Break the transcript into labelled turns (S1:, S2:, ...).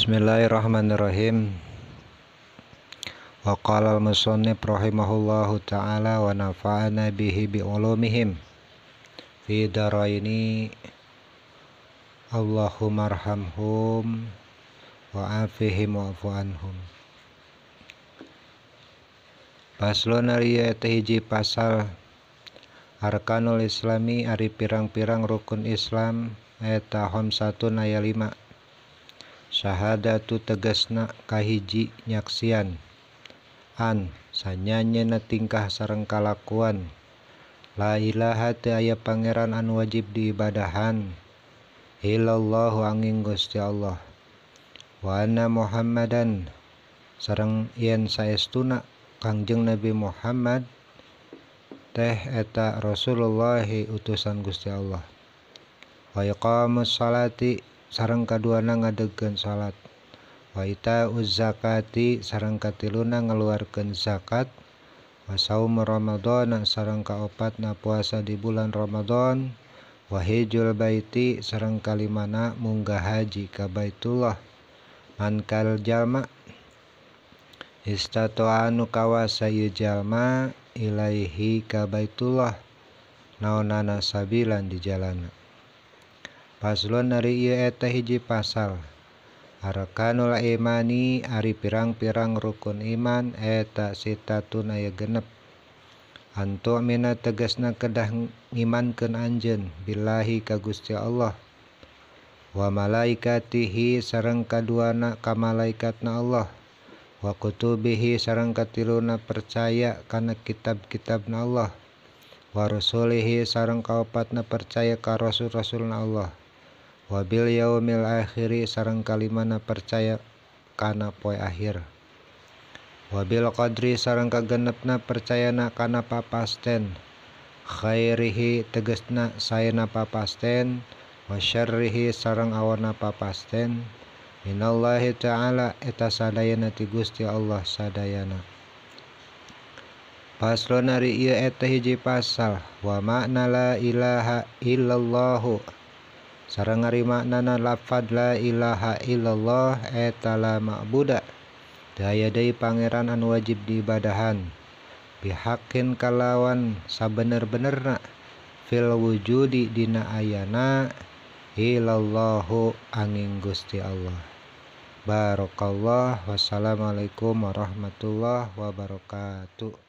S1: Bismillahirrahmanirrahim. Wa qala al-musannif rahimahullahu ta'ala wa nafa'ana bihi bi ulumihim fi daraini. Allahumma arhamhum wa afihim wa'fu anhum. Paslon ari teh hiji pasal Arkanul Islami ari pirang-pirang rukun Islam eta khamsatun aya 5. Syahadatu tegasna kahiji nyaksian an sanyanyena tingkah sareng kalakuan la ilaha teu aya pangeran anu wajib diibadahan illallahu angin Gusti Allah wa anna Muhammadan sareng yen saestuna Kangjeng Nabi Muhammad teh eta Rasulullah utusan Gusti Allah wa iqamus salati sareng kaduana ngadegkeun salat wa itauz zakati sareng katiluna ngaluarkeun zakat wa saum Ramadan sareng kaopatna puasa di bulan Ramadan wa hijjul baiti sareng kalimana munggah haji ka Baitullah man kal jalma istatoa anu kawasa ieu jalma ilaihi ka Baitullah naonana sabilan di jalana. Paslon ari ieu eta hiji pasal Arkanul imani ari pirang-pirang rukun iman eta sitatun aya 6. Antu mina tegasna kedah ngimankeun anjeun billahi ka Gusti Allah wa malaikatihi sareng kaduana ka malaikatna Allah wa kutubihi sareng katiluna percaya kana kitab-kitabna Allah wa rusulihi sareng kaopatna percaya ka rasul-rasulna Allah wa bil yaumil akhiri sareng kalimana percaya kana poe akhir wa bil qadri sareng kagenepna percayana kana papasten khairihi tegasna saena papasten wa syarrihi sareng awana papasten minallahi ta'ala eta sadayana ti Gusti Allah sadayana. Paslon ari ieu eta hiji pasal wa makna la ilaha illallahu sareng ari maknana lafad la ilaha illallah eta la ma'buda daya deui pangeran anu wajib diibadahan bihaqqin kalawan sabener-benerna fil wujudi dina ayana illallahu angin Gusti Allah. Barakallah. Wassalamualaikum warahmatullahi wabarakatuh.